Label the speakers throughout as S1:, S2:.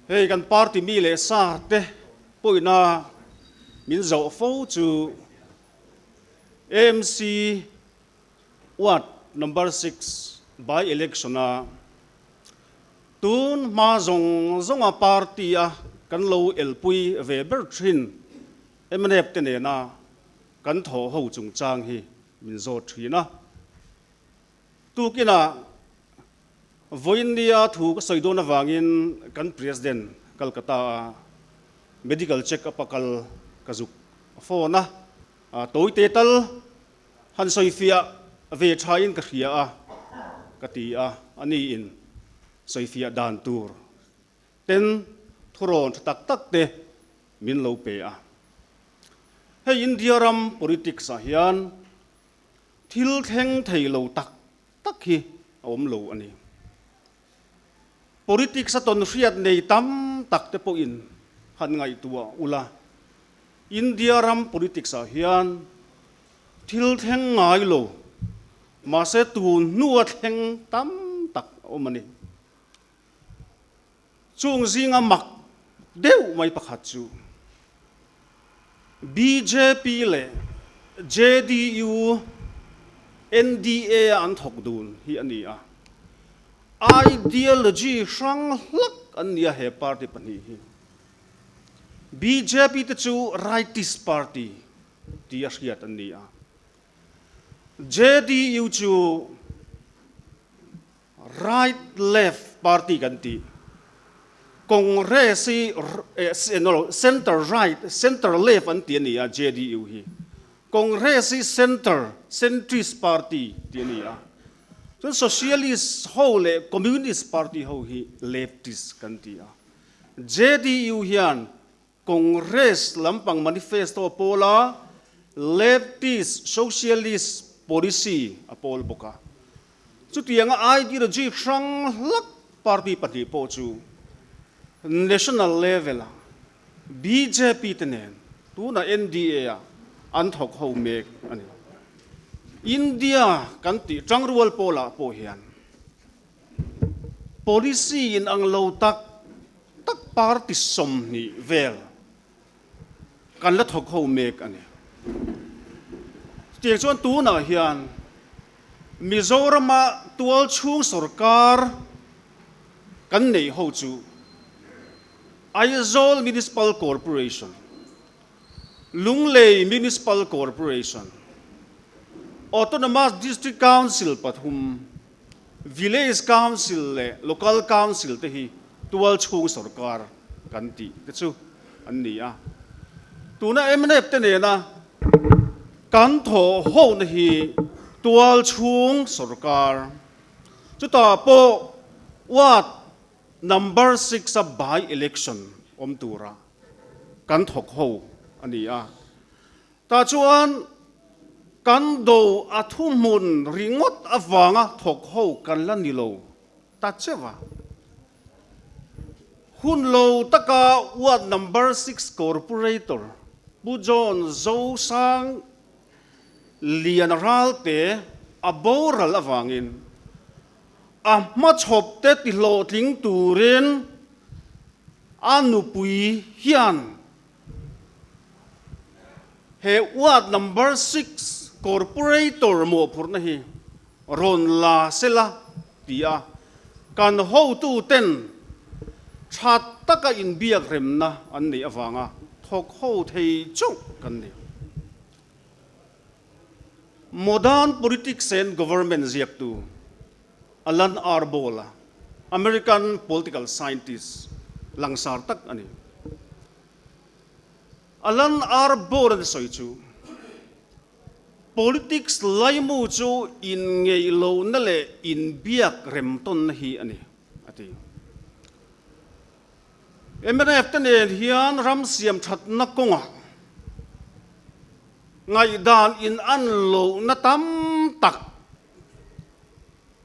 S1: Hei kan party mi leh sa te pawhina min zawh fo chu AMC Ward number six by election a tun hma zawng zawnga party a kan lo elpui ve ber thin mnf te nena kan thawh ho chungchang hi min zawt thin a. Tukinah vawiin nia thu ka sawi dawn avangin kan President Calcutta a medical check up a kal ka zuk phone a, tawite tal han sawi fiah ve thain ka hria a ka ti a, ani in sawi fiah dan tur ten thurawn tha tak tak te min lo pe a. Hei India ram politics ah hian Thil thleng thei lo tak tak hi a awm lo a ni. Politics a tawn hriat nei tam tak te pawhin han ngaihtuah ula, India ram politics ah hian thil thleng ngai lo, mahse tun hnua thleng tam tak a awm a ni. Chung zinga mak deuh mai pakhat chu bjp leh JDU, NDA a an thawk dun hi a ni a. Ideology hrang hlak an ni a he party pahnih hi. Bjp te chu rightist party ti a hriat an ni a. JDU chu Right left party kan tih Congress hi center right center left an ti a ni a JDU hi Congress hi center centrist party tih a ni a chuan socialist ho leh communist party ho hi leftist kan ti a JDU hian Congress lampang manifesto a pawl a, leftist socialist policy a pawl bawk a. Chutianga ideology hrang hlak party pahnih pawh chu national level-a bjp te nen tuna NDA-ah an thawk ho mek a ni. India kan tih tangrual pawlah pawh hian policy inang lo tak tak party 20 vel kan la thawk ho mek a ni. Chutiang chuan tunah hian Mizorama tualchhung sorkar kan neih ho chu Aizawl Municipal Corporation, Lunglei Municipal Corporation, Autonomous District Council pathum, Village Council leh Local Council te hi tualchhung sorkar kan tih te chu an ni a. Tuna mnf te nena kan thawh hona hi tualchhung sorkar, chutah pawh ward number six a by election awm tura kan thawk ho a ni a. Tah chuan kan do a thuhmun ringawt avanga thawk ho kan la ni lo ta cheuh a. Hun lo taka ward number six corporator Pu John Zosang Lian Ralte a boral avangin a hmachhawp te tihlawhtling turin a nupui hian He ward number six corporator mawhphurhna hi rawn la sela ti a, kan hotuten tha taka inbiak remna an neih avanga thawk ho thei chauh kan ni. Modern Politics and Government ziaktu Alan R. Ball-a, American political scientist langsar tak a ni. Alan R. Ball an sawi chu, Politics laimu chu inngeih lohna leh inbiak remtawnna hi a ni, a ti. Mnf te nen hian ram siam thatna kawngah ngaihdan inan lohna tam tak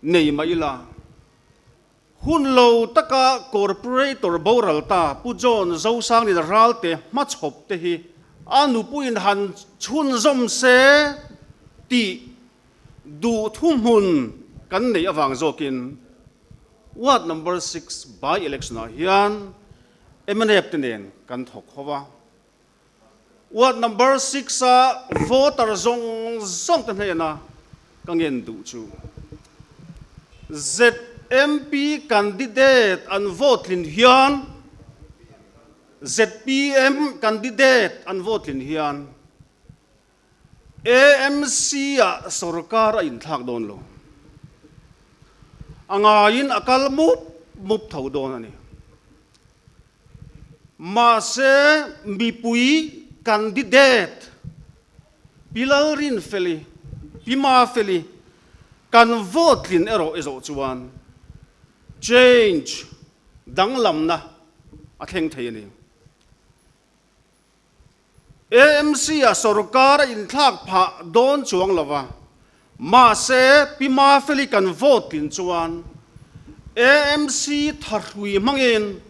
S1: nei mah ila, Hun lo taka Corporator boral ta Pu John Zosanglin Ralte hmachhawp te hi a nupuiin han chhunzawm se tih duh thuhmun kan neih avang zawkin Ward Number Six by-election ah hian. Mnf te nen kan thawk ho a. Ward number six-a voter zawng zawng te hnena ka ngen duh chu ZMP candidate an vote tlin hian zpm candidate an vote tlin hian AMC-ah sorkar a inthlak dawn lo. A ngaiin a kal mup mup tho dawn a ni. Mahse, mipui candidate Pi Lalrinfeli, Pi Mafeli kan vote tlin erawh i zawh chuan change danglamna a thleng thei a ni. AMC-ah sorkar a inthlak phah dawn chuang lo va, mahse Pi Mafeli kan vote tlin chuan AMC thahrui hmangin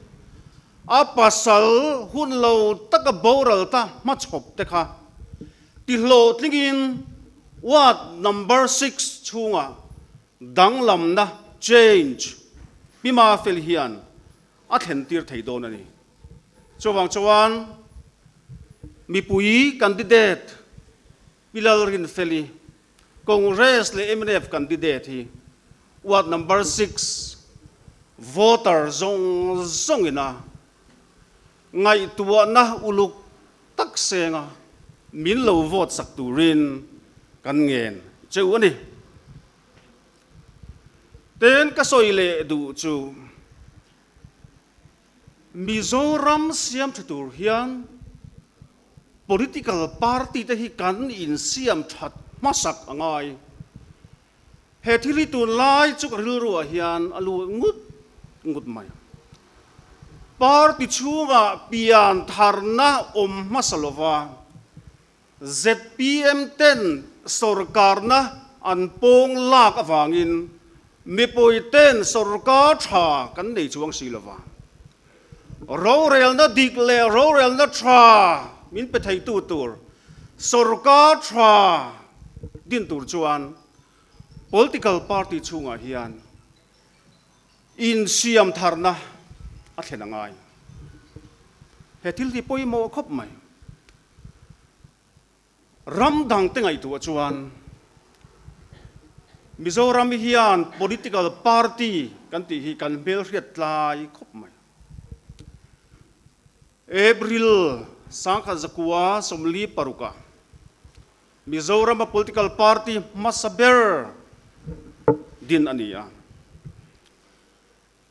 S1: a pasal hun lo taka boral ta hmachhawp te kha tihlawhtlingin ward number six chhungah danglamna, change, Pi Mafeli hian a thlen tir thei dawn a ni. Chuvang chuan mipui candidate Pi Lalrinfeli, Congress leh mnf candidate hi ward number six voter zawng zawng ina ngaihtuahna uluk tak senga min lo vote sak turin kan ngen cheu a ni. Ten ka sawi leh duh chu Mizoram siam tha tur hian political party te hi kan insiam that hmasak a ngai. He thil hi tunlai chu ka rilruah hian a lut ngut ngut mai. Party chhungah pian tharna awm hmasa lova Zpm ten sorkarna an pawng lak avangin mipui ten sorkar tha kan nei chuang si lova. Rorelna dik leh rorelna tha min pe theitu tur sorkar tha din tur chuan political party chhungah hian insiam tharna a thlen a ngai. He thil hi pawimawh khawp mai. Ram dangte ngaihtuah chuan Mizoram hian political party kan tih hi kan hmelhriat tlai khawp mai. April 1946 ah Mizorama political party hmasa ber din a ni a.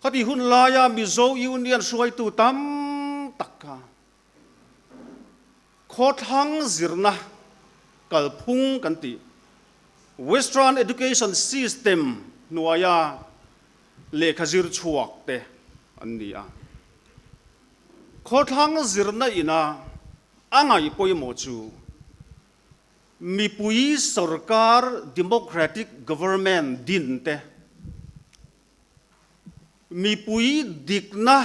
S1: Khati hun laia Mizo Union hruaitu tam tak kha Khawthlang zirna kalphung kan tih, Western Education System hnuaia lehkha zir chhuak te an ni a. Khawthlang zirna ina a ngaih pawimawh chu mipui sorkar democratic government din te, Mipui dikna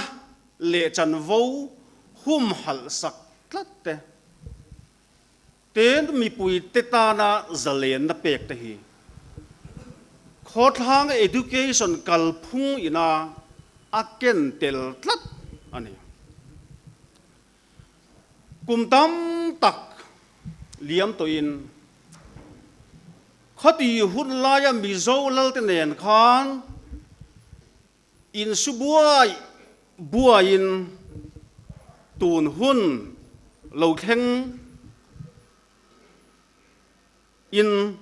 S1: leh chanvo humhalh sak tlat te, ten mipuite tana zalenna pek te hi khawthlang education kalphung ina a ken tel tlat a ni. Kum tam tak liam tawhin Khati hun laia Mizo lalte nen khan insu buai buaiin tun hun lo thleng in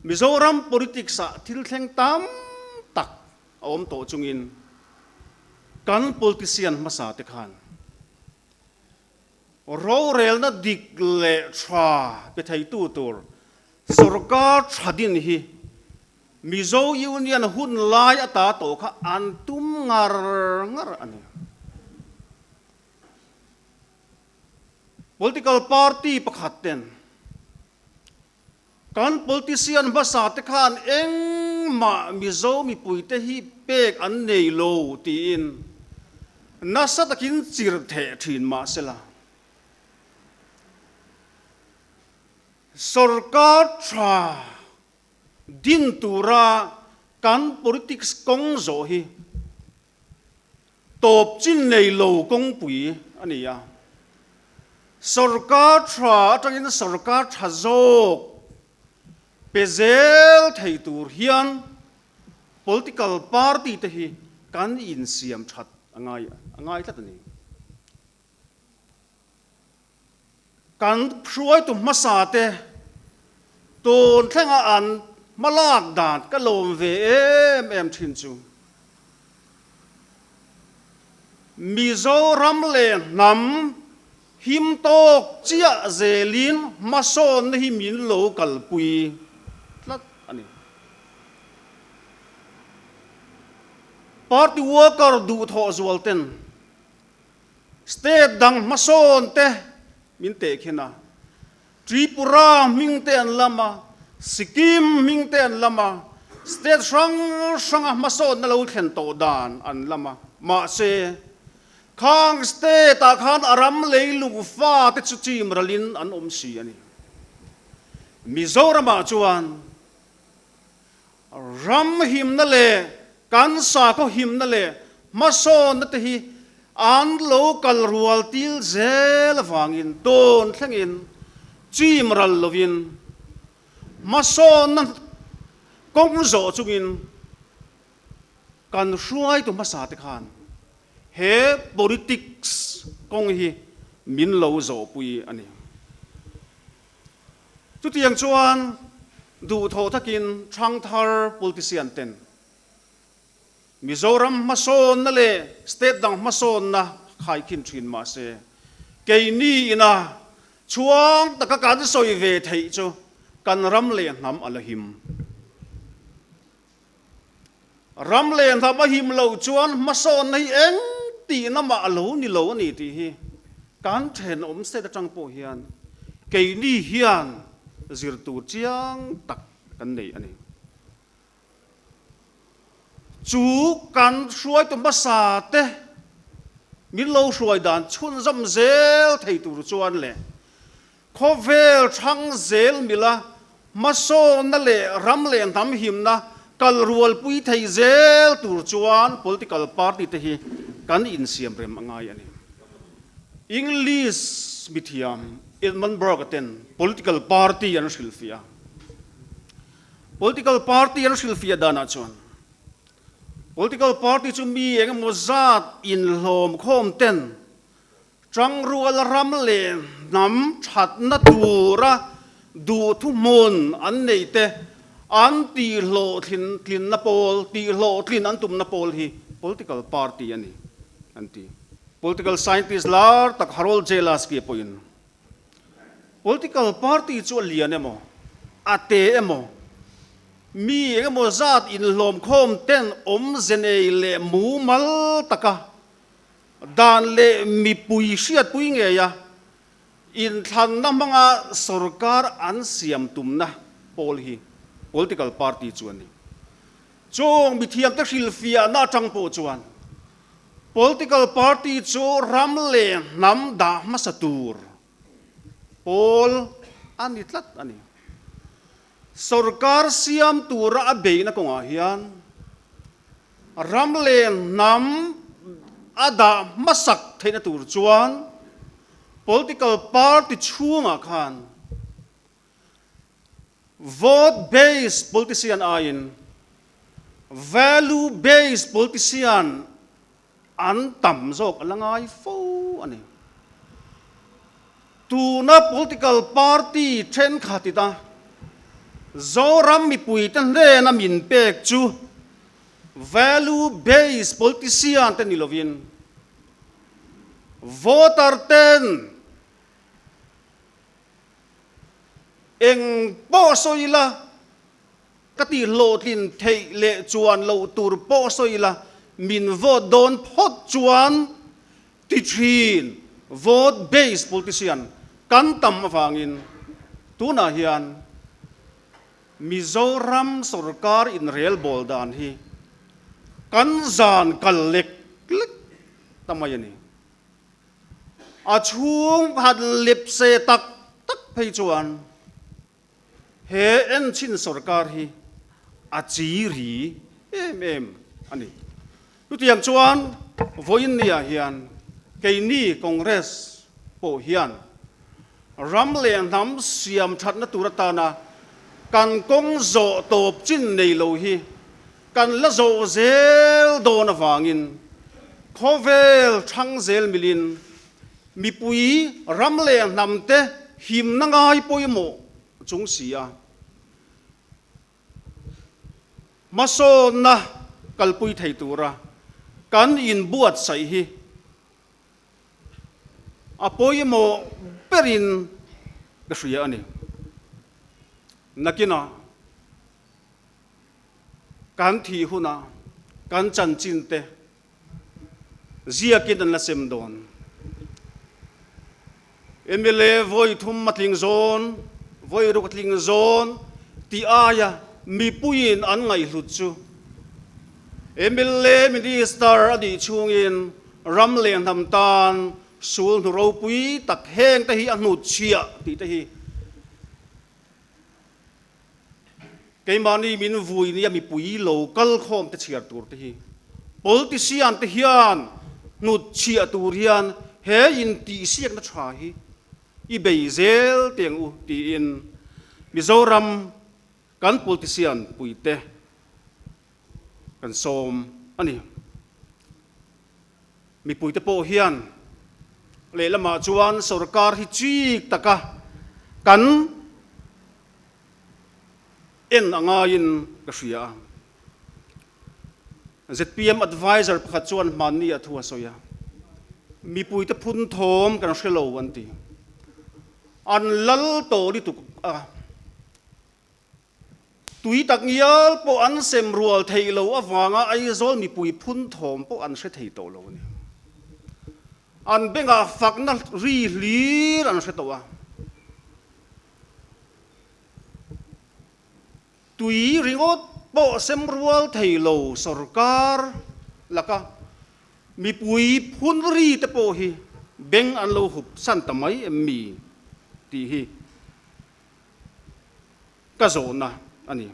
S1: Mizoram politics ah thil thleng tam tak a awm tawh chungin kan politician hmasa te khan Rorelna dik leh tha pe theitu tur sorkar tha din hi Mizo Union hun lai ata tawh kha an tum ngar ngar a ni. Political party pakhat ten kan politician hmasa te khan engmah Mizo mipuite hi pek an nei lo tiin nasa takin chir theh thin mah sela, sorkar tha din tura kan politics kawng zawh hi. Tawp chin nei lo kawngpui a ni a. Sorkar tha atangin sorkar tha zawk pe zel thei tur hian political party te hi kan insiam that a ngai a ngai tlat a ni. Kan hruaitu hmasa te tun thlenga an hmalak dan ka lawm ve em em thin chu Mizoram leh hnam him tawk chiah zelin hmasawnna hi min lo kalpui tlat a ni. Party worker duhthawh zual ten State dang hmasawn te min tehkhin a, Tripura hming te an lam a, Sikkim hming te an lam a, state hrang hranga hmasawnna lo thlen tawh dan an lam a. Mahse, khang state ah khan a ram leilung fa te chu chim ralin an awm si a ni. Mizoramah chuan Ram himna leh kan sakhaw himna leh hmasawnna te hi an lo kal rual til zel avangin tawn thlengin chim ral lovin hmasawnna kawng zawh chungin kan hruaitu hmasa te khan he politics kawng hi min lo zawhpui a ni. Chutiang chuan duhthawh takin Thangthar politician ten Mizoram hmasawnna leh state dang hmasawnna khaikhin thin mah se, keini ina chhuang taka kan sawi ve theih chu kan ram leh hnam a la him. Ram leh hnam a him loh chuan hmasawnna hi eng tihna mah a lo ni lo a ni tih hi kan thenawm state atang pawh hian keini hian zir tur chiang tak kan nei a ni. Chu kan hruaitu hmasa te min lo hruai dan chhunzawm zel thei tur chuan leh Khawvel hrang zel mila hmasawnna leh ram leh hnam himna kal rualpui thei zel tur chuan political party te hi kan insiam rem a ngai a ni. English mithiam Edmund Burke ten political party an hrilhfiah a. Political party an hrilhfiah danah chuan political party chu mi engemaw zat inhlawm khawm ten Tangrual ram leh hnam thatna tura duhthuhmun an neih te, an tihhlawhtlin tlinna pawl, tihhlawhtlin an tumna pawl hi political party a ni, an ti. Political scientist lar tak Harold J. Laski pawhin, Political party chu a lian emaw, a te emaw, mi engemaw zat inhlawmkhawm ten awmze nei leh mumal taka Dan leh mipui hriatpui ngeia inthlanna hmanga sorkar an siam tumna pawl hi political party chu a ni. Chung mithiamte hrilhfiahna atang pawh chuan political party chu ram leh hnam dah hmasa tur pawl a ni tlat a ni. Sorkar siam tura a beihna kawngah hian Ram leh hnam a dah hmasak theihna tur chuan political party chhungah khan vote based politician aiin value based politician an tam zawk a la ngai fo a ni. Tuna political party thenkhat ita Zoram mipuite hnena min pek chu value based politician te ni lovin voter ten eng pawh sawi ila Ka tih hlawhtlin theih leh chuan loh tur pawh sawi ila, min vote dawn phawt chuan ti thin vote based politician kan tam avangin tunah hian Mizoram sorkar inrelbawl dan hi kan zan kal lek lek ta mai a ni. A chhung han lepse tak tak phei chuan He enchhin sorkar hi a chi ri em em a ni. Chutiang chuan Vawiin niah hian keini Congress pawh hian ram leh hnam siam thatna tur atana kan kawng zawh tawp chin nei lo hi kan la zawh zel dawn avangin khawvel thang zel milin mipui ram leh hnam te himna ngai pawimawh chung si a. Hmasawnna kalpui thei tura kan inbuatsaih hi a pawimawh berin ka hria a ni. Nakinah kan thih hunah kan chanchin te ziakin an la sem dawn. Mla vawi thum a tling zawn, vawi ruk a tling zawn tih aia mipuiin an ngaihhlut chu mla Minister a nih chhungin ram leh hnam tan sul hnu ropui tak heng te hi a hnutchhiah tih te hi Keimahni min vui nia mipui lo kal khawm te chhiar tur te hi politician te hian hnut chhiah tur hian he intihsiakna tha hi i bei zel teng u tiin Mizoram kan politician puite kan sawm a ni. Mipuite pawh hian lehlamah chuan sorkar hi chik taka kan En a ngaiin ka hria a. Zpm adviser pakhat chuan hmanni a thu a sawi a, Mipuite phun thawm kan hre lo an ti. An lal tawh lutuk a, tui tak ngial pawh an sem rual theih lo avanga Aizawl mipui phun thawm pawh an hre thei tawh lo a ni. An bengah fakna ri hlir an hre tawh a. Tui ringawt pawh sem rual thei lo sorkar laka mipui phun ri te pawh hi beng an lo hup san ta mai em mi tih hi ka zawhna a ni.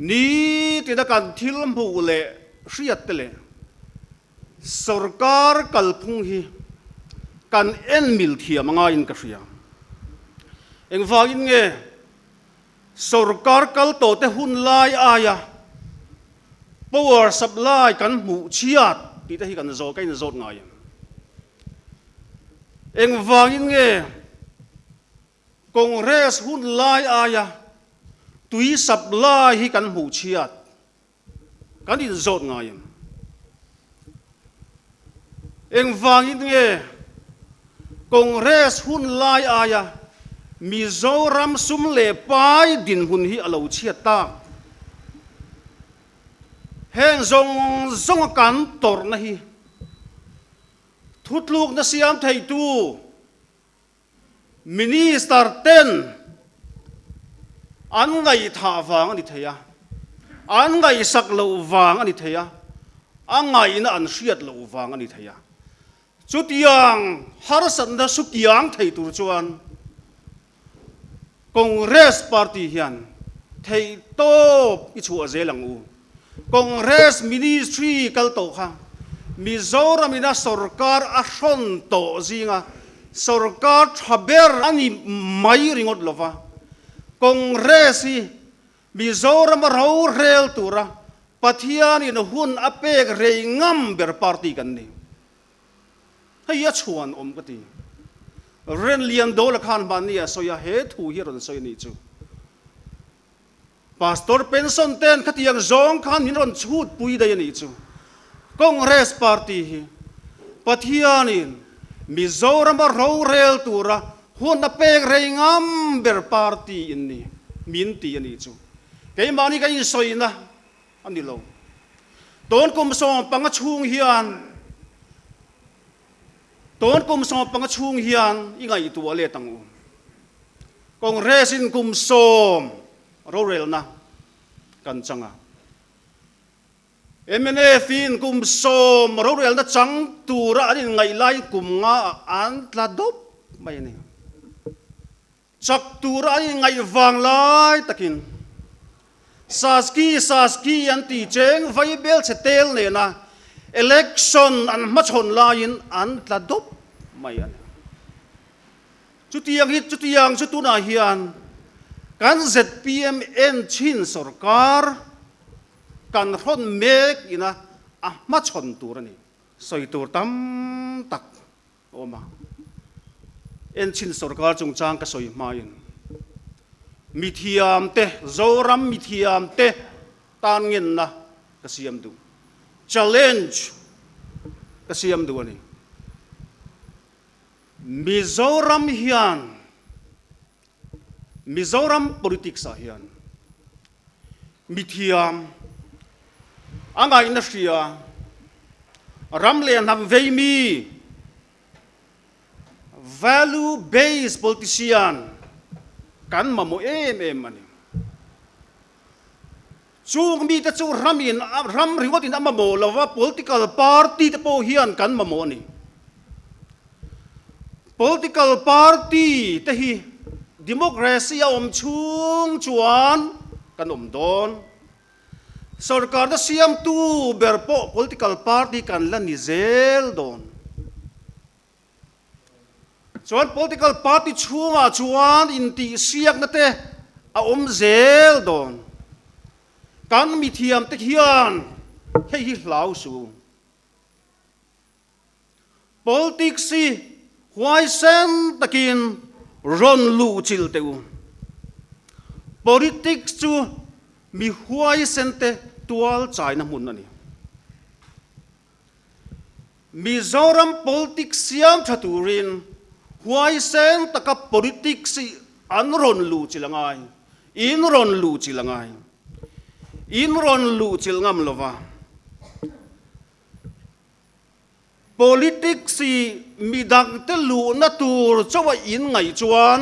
S1: Nitina kan thil hmuh leh hriat te leh Sorkar kalphung hi kan en mil thiam a ngaiin ka hria. Engvangin nge sorkar kal tawhte hun lai aia power supply kan hmuh chhiat tih te hi kan zawh ka inzawt ngai em? Engvangin nge Congress hun lai aia tui supply hi kan hmuh chhiat? Kan inzawt ngai em? Engvangin nge Congress hun lai aia Mizoram sum leh pai dinhmun hi a lo chhiat tak? Heng zawng zawnga kan tawrhna hi thutlukna siam theitu Minister ten an ngaihthah vang a ni thei a, an ngaihsak loh vang a ni thei a, a ngaihna an hriat loh vang a ni thei a. Chutiang harsatna su kiang thei tur chuan Congress party hian theihtawp i chhuah zel ang u. Congress Ministry kal tawh kha Mizoram ina sorkar a hrawn tawh zinga sorkar tha ber a ni mai ringawt lova, Congress hi Mizoram a rorel tura Pathianin hun a pek rei ngam ber party kan ni. Hei hi a chhuan awm ka ti. Renlian Dawla khan hmanni a sawi a, he thu hi a rawn sawi a nih chu. Pastor pension ten khatiang zawng khan min rawn chhut pui daih a nih chu. Congress party hi Pathianin Mizorama rorel tura hun a pek rei ngam ber party in ni min ti a nih chu. Keimahni ka insawina a ni lo. Tawn kum 15 chhung hian Tawn kum 15 chhung hian i ngaihtuah let ang u. Congress in kum sawm rorelna kan chang a. Mnf in kum sawm rorelna chang tura an inngaih laiin kum nga ah an tla dawp mai a ni. Chak tura an inngaih vang lai takin Saski Saski an ti cheng vai bel chhe tel nena Election an hmachhawn laiin an tla dawp mai a ni. Chutiang hi chutiang chu tunah hian kan zpm en chin sorkar kan hrawn mek ina a hmachhawn tur a ni. Sawi tur tam tak a awm a. Enchin sorkar chungchang ka sawi hmain mithiamte, Zoram mithiamte tan ngenna ka siam duh. Challenge ka siam duh a ni. Mizoram hian, Mizoram politics ah hian mithiam, a ngaihna hria, ram leh hnam vei mi, value based politician kan mamawh em em a ni. Chung mite chu ramin ram ringawtin a mamawh lo va, political party te pawh hian kan mamawh a ni. Political party te hi democracy a awm chhung chuan kan awm dawn. Sorkarna siamtu ber pawh political party kan la ni zel dawn. Chuan political party chhungah chuan intihsiakna te a awm zel dawn. Kan mithiam te hian hei hi hlau su. Politics hi huaisen takin rawn luh chilh teh u. Politics chu mi huaisen te tual chaina hmun a ni. Mizoram politics siam tha turin huaisen taka politics hi an rawn luh chilh a ngai, in rawn luh chilh a ngai. In rawn luh chilh ngam lova politics hi midangte luhna tur chauha in ngaih chuan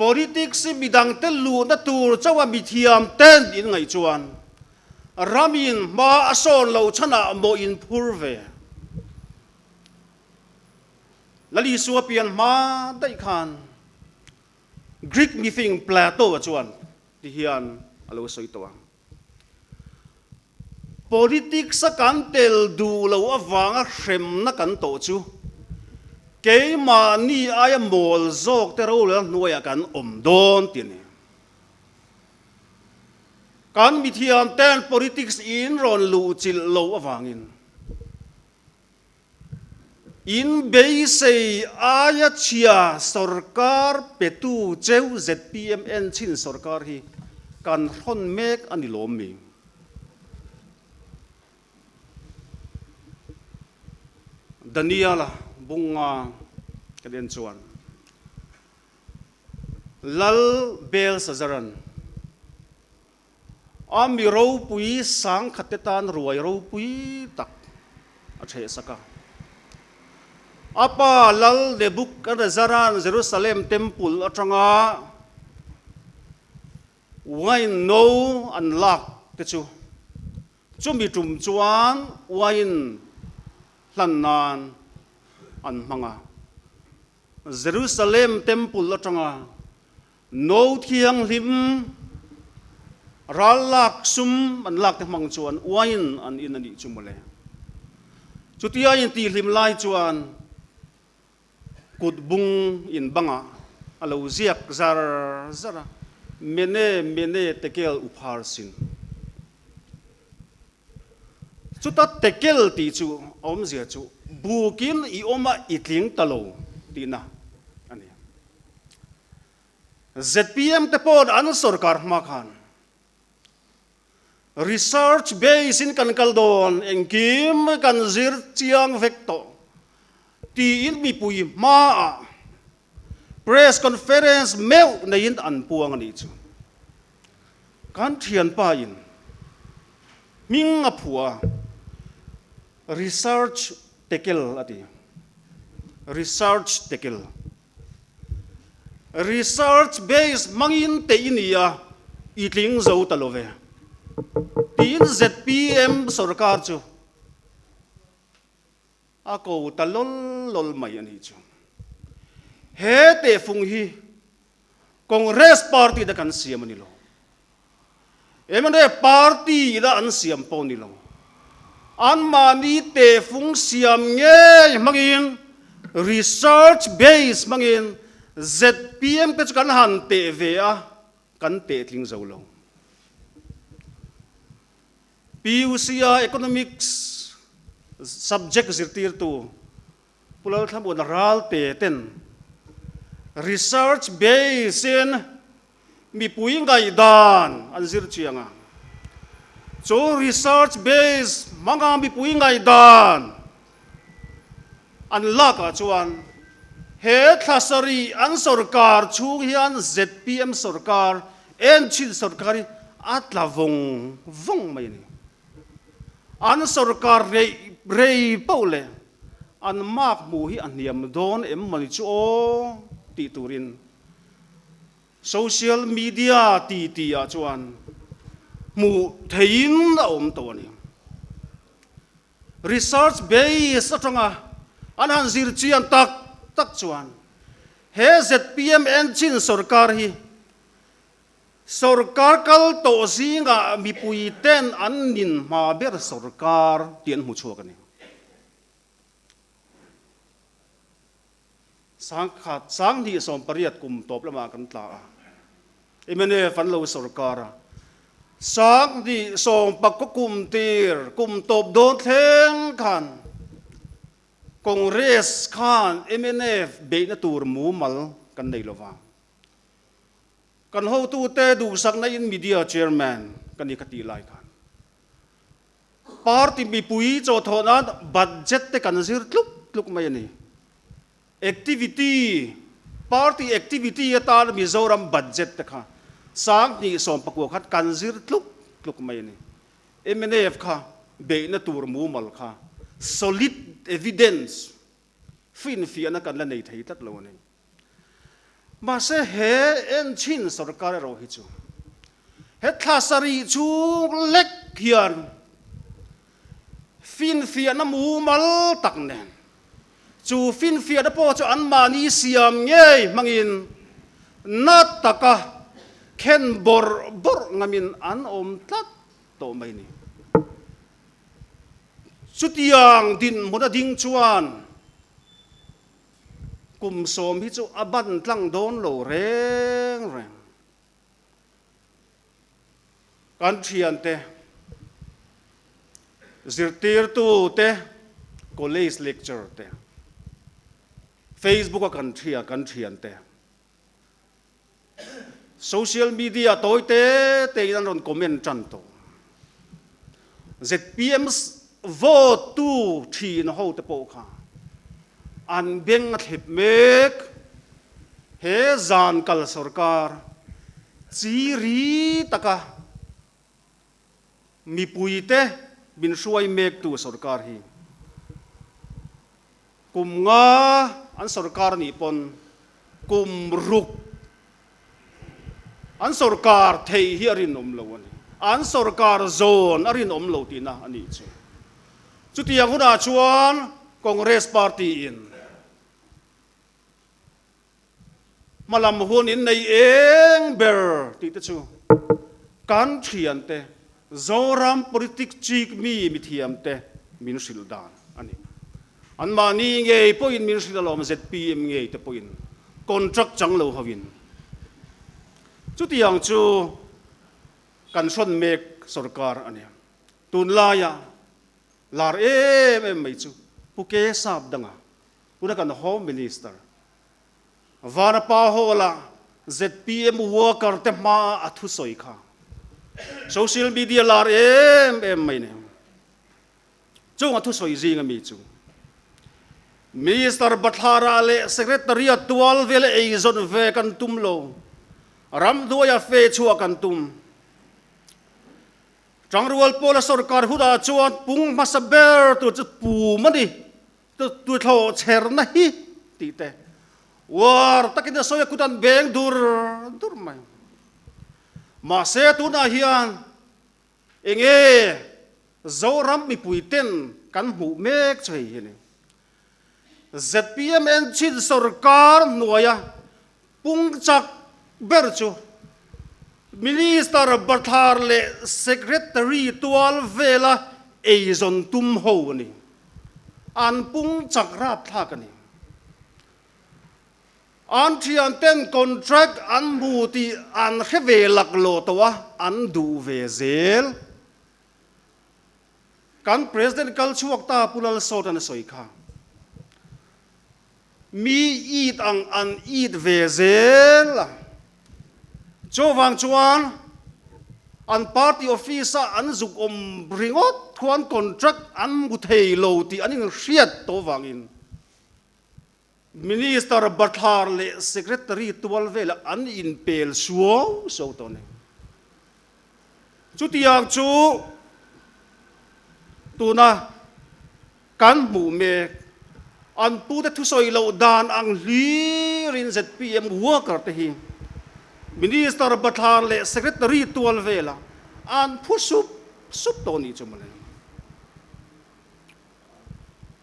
S1: politics hi midangte luhna tur chauha mithiam ten in ngaih chuan Ramin hma a sawn lo chhanah maw in phur ve? Lalisua pian hma daih khan Greek mifing Plato-a chuan ti hian a lo sawi tawh ang. Politics-a kan tel duh lo avanga hremna kan tawh chu keimahni aia mawl zawk te rorel hnuaiah kan awm dawn ti a ni. Kan mithiam ten politics in rawn luh chilh lo avangin in beisei aia chhia sorkar petu cheu zpm chin sorkar hi kan hrawn mek a ni lawm mi? Daniel-a bunga kan en chuan. Lal Belsazaran a mi ropui sangkhatte tan ruai ropui tak a ṭhehsak a. A pa Lal Nebuchadnezzara'n Jerusalem Temple aṭanga wine no an lak te chu chumi ṭum chuan wine hlan nan an hmang a. Jerusalem Temple atanga no thianghlim ral lak sum an lak te hmang chuan uain an in a nih chu mawle. Chutia intihhlim lai chuan kut bung in bangah a lo ziak zar zar a, Mene Mene Tekel Upharsin. Chuta tekel tih chu a awmzia chu bukin i awm a i tling ta lo tihna a ni. Zpm te paw'n an sorkar hma khan research base in kan kal dawn, engkim kan zir chiang vek tawh tiin mipui hmaah press conference meuh neiin an puang a nih chu. Kan thianpa in hming a phuah a, research tekel a ti. Research tekel. Research base hmangin teh i ni a, i tling zo ta lo ve. Tiin zpm sorkar chu a ko ta lawl lawl mai a nih chu. He tehfung hi Congress party te kan siam a ni lo. Mna party ila an siam pawh a ni lo. Anmahni tehfung siam ngei hmangin, research base hmangin zpm te chu kan han teh ve a, kan teh tling zo lo. PUC-a Economics subject zirtirtu Pu Lalthlamuana Ralte ten research base-in mipui ngaihdan an zir chiang a. Chu research base hmanga mipui ngaihdan an lakah chuan he thla sarih an sorkar chhung hian zpm sorkar, enchin sorkar hi a tla vawng vawng mai a ni. An sorkar rei rei poh leh an mark hmuh hi a hniam dawn em mawni chu aw tih turin Social media ti ti ah chuan hmuh theihin a awm tawh a ni. Research base atanga an han zir chian tak tak chuan he zpm engine sorkar hi sorkar kal tawh zingah mipui ten an nin hma ber sorkar tih an hmu chhuak a ni. Sangkhat sanghnih 18 kum tawp lamah kan tla a, mnf an lo sorkar a, sanghnih sawmpakkaw kum tir kum tawp dawn thleng khan Congress khan mnf beihna tur mumal kan nei lova, kan hotute duhsakna in media chairman ka ni kha tih lai khan Party mipui chawhthawh nan budget te kan zir tluk tluk mai a ni. Activity, Party activity atan Mizoram budget te kha 2019 khan kan zir tluk tluk mai a ni. Mnf kha beihna tur mumal kha solid evidence finfiahna kan la nei thei tlat lo a ni. Mahse he enchhin sorkar erawh hi chu he thla sarih chhung lek hian finfiahna mumal tak nen chu finfiahna pawh chu anmahni siam ngei hmangin na taka khen bawrh bawrh ngamin an awm tlat tawh mai a ni. Chutiang dinhmun a ding chuan Kum 10 hi chu a ban tlang dawn lo reng reng. Kan thiante, zirtirtu te, college lecture te, Facebook a kan thia kan thiante, social media tawi te te in an rawn comment tan tawh. Zpm vote tu thin ho te pawh kha an beng a thlep mek. He zan kal sorkar chi ri taka mipui te min hruai mek tu sorkar hi Kum nga an sorkar nih pawn kum ruk an sorkar theih hi a rinawm lo a ni. An sorkar zawn a rinawm lo tihna a nih chu. Chutiang hunah chuan Congress party in hmalam hun in nei eng ber tih te chu kan thiante Zoram politic chik mi mithiam te min hrilh dan a ni. Anmahni ngei pawhin min hrilh alawm zpm ngei te pawhin contract chang lo hovin. Chutiang chu kan hrawn mek sorkar a ni. Tunlaia lar em em mai chu Pu Ke Sap danga tuna kan Home Minister Vanapa Hall-a zpm worker te hmaa a thusawi kha social media lar em em mai nen chung a thusawi zing ami chu Minister Bathlara leh Secretariat tual vel eizawn ve kan tum lo, ramhnuaia fe chhuah kan tum. Tangrual pawla sorkar hunah chuan pung hmasa ber tur chu pum a ni. Tuthlawh chherna hi tih te uar takin a sawi a, kut an beng dur dur mai. Mahse tunah hian enge Zoram mipui ten kan hmuh mek chu hei hi a ni. Zpm engine sorkar hnuaia pung chak ber chu Minister Bathlar leh Secretary tual vela. eizawn tum ho a ni. An pung chak rapthlak a ni. An thianten contract an hmu tih an hre ve laklawh tawh a, an duh ve zel. Kan President kal chhuak ta Pu Lalsawtan a sawi kha. Mi it ang an it ve zel a. Chuvang chuan an party office a an zuk awm ringawt khuan contract an hmu thei lo tih an inhriat tawh vangin Minister bathlar leh Secretary tual velah an inpel suau suau tawh a ni. Chutiang chu tuna kan hmuh mek an pute thusawi loh dan ang hlirin zpm worker te hi Minister bathlar leh Secretary tual velah an phu sup sup tawh a nih chu mawle.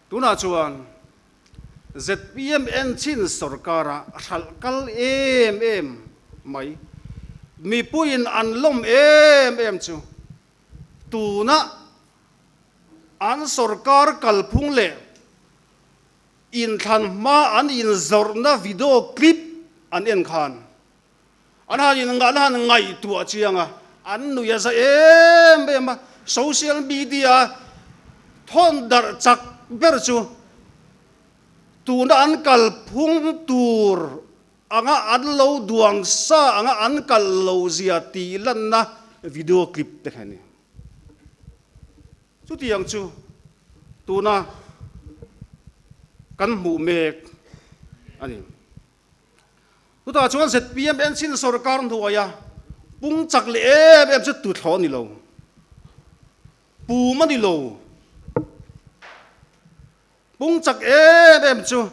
S1: Tunah chuan zpm enchin sorkara hralh kal em em mai, mipuiin an lawm em em chu tuna an sorkar kalphung leh inthlan hma an inzawrhna video clip an en khan an han in an han ngaihtuah chiang a, an nui a za em em a, social media thawn darh chak ber chu tuna an kalphung tur anga an lo duang sa anga an kal lo zia tih lanna video clip te kha a ni. Chutiang chu tuna kan hmuh mek a ni. Chutah chuan zpm enchin sorkar hnuaia pung chak leh em em chu tuthlawh a ni lo, pum a ni lo. Pung chak em em chu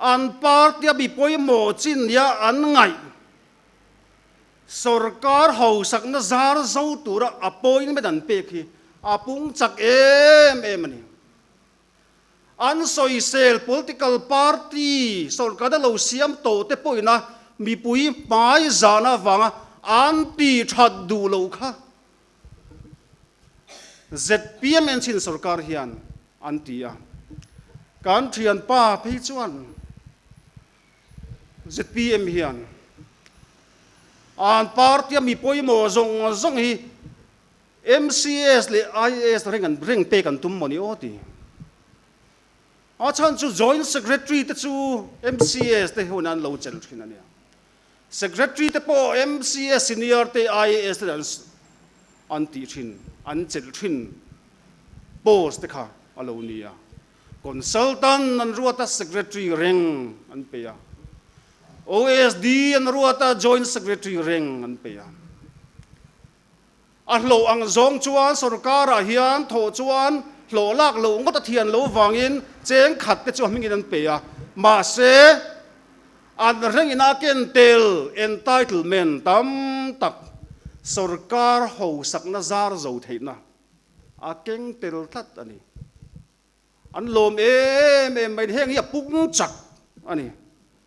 S1: an party a mi pawimawh chin nia an ngaih sorkar hausakna zar zo tura appointment an pek hi a pung chak em em a ni. An sawisel political party sorkar lo siam tawh te pawhin a mipui hmai zahna avanga an ti that duh loh kha zpm enchin sorkar hian an ti a. Kan thianpa phei chuan zpm hian an party a mi pawimawh zawng zawng hi MCS leh IAS reng an reng pek an tum mawni aw ti. A chhan chu Joint Secretary te chu MCS te hun an lo chelh thin a nia. Secretary te pawh MCS senior te IAS te an an tih thin, an chelh thin post te kha a lo ni a. Consultant an ruat a Secretary reng an pe a. OSD an ruat a Joint Secretary reng an pe a. A hlawh ang zawng chuan sorkarah hian thawh chuan hlawh lak loh ngawt a thian lo vangin cheng khat te chu a hmingin an pe a, mahse an rengin a ken tel entitlement tam tak sorkar hausakna zar zo theihna a keng tel tlat a ni. An lawm em em mai, heng hi a pung chak a ni.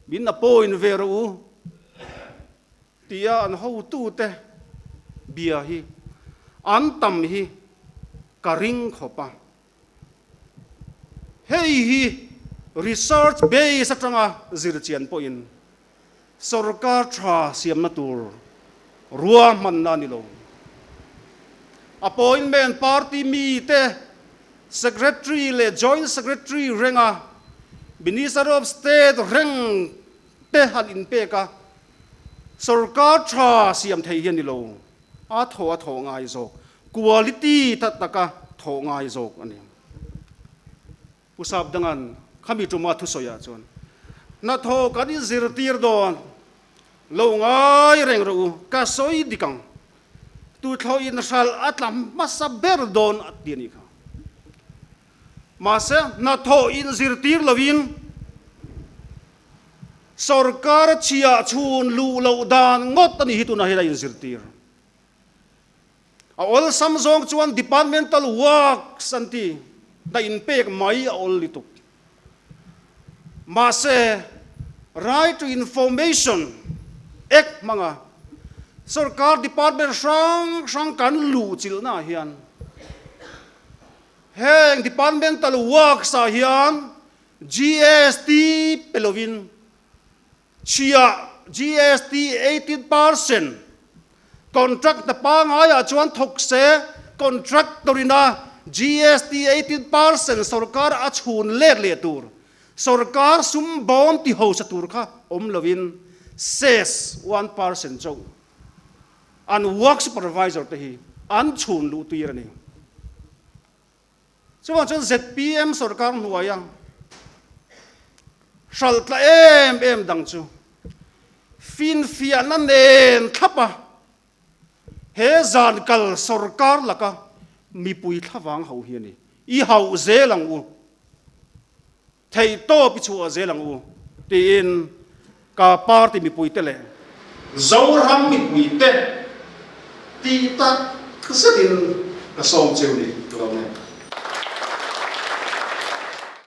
S1: Min a point ve rawh u tia an hotute bia hi an tam hi ka ring khawp a. Hei hi research base atanga zir chian pawhin Sorkar tha siamna tur ruahmanna a ni lo. Appointment party mite Secretary leh Joint Secretary renga Minister of State reng te han inpek a, sorkar tha siam thei hi a ni lo. A thaw a thawh ngai zawk, quality ta taka thawh ngai zawk a ni. Pu Sapdanga'n khami tuma thusawiah chuan, Hnathawh kan inzirtir dawn lo ngai reng rawh u, ka sawi dik ang. Tuthlawh inhralh a tla hmasa ber dawn a ti a nih kha. Mahse, hnathawh inzirtir loin sorkar chhiah chhun luh loh dan ngawt a nih hi tunah hian a inzirtir. A awlsam zawng chuan departmental works an ti, hna inpek mai a awl lutuk. Mahse, Right to Information Act hmanga sorkar department hrang hrang kan luhchilhnaah hian. Heng departmental works ah hian GST pe lovin chhiah GST 18% contract hna pangaiah chuan thawk se contractor ina GST 18% sorkar a chhun let leh tur sorkar sum bawm ti hosa tur kha awm lovin cess 1% chauh an work supervisor te hi an chhun luh tir a ni. Chuvang chuan zpm sorkar hnuaia hralh tla em em dang chu finfiahna nen thlap a, he zan kal sorkar laka mipui thlavang ho hi a ni. I hauh zel ang u. Theihtawp i chhuah zel ang u tiin ka party mipuite leh Zoram mipuite tih tak zetin ka sawm cheu ni ka lo ni.